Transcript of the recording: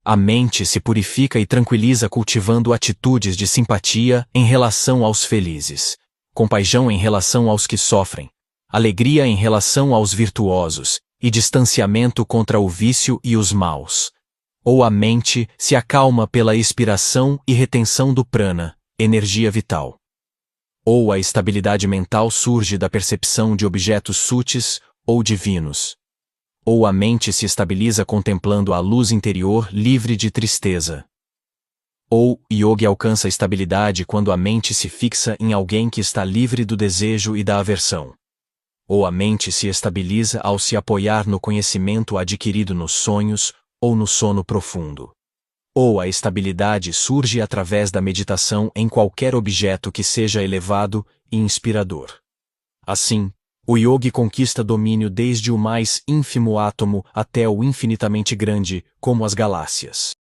A mente se purifica e tranquiliza cultivando atitudes de simpatia em relação aos felizes, compaixão em relação aos que sofrem, alegria em relação aos virtuosos e distanciamento contra o vício e os maus. Ou a mente se acalma pela expiração e retenção do prana, energia vital. Ou a estabilidade mental surge da percepção de objetos sutis ou divinos. Ou a mente se estabiliza contemplando a luz interior livre de tristeza. Ou yogi alcança a estabilidade quando a mente se fixa em alguém que está livre do desejo e da aversão. Ou a mente se estabiliza ao se apoiar no conhecimento adquirido nos sonhos ou no sono profundo. Ou a estabilidade surge através da meditação em qualquer objeto que seja elevado e inspirador. Assim, o yogi conquista domínio desde o mais ínfimo átomo até o infinitamente grande, como as galáxias.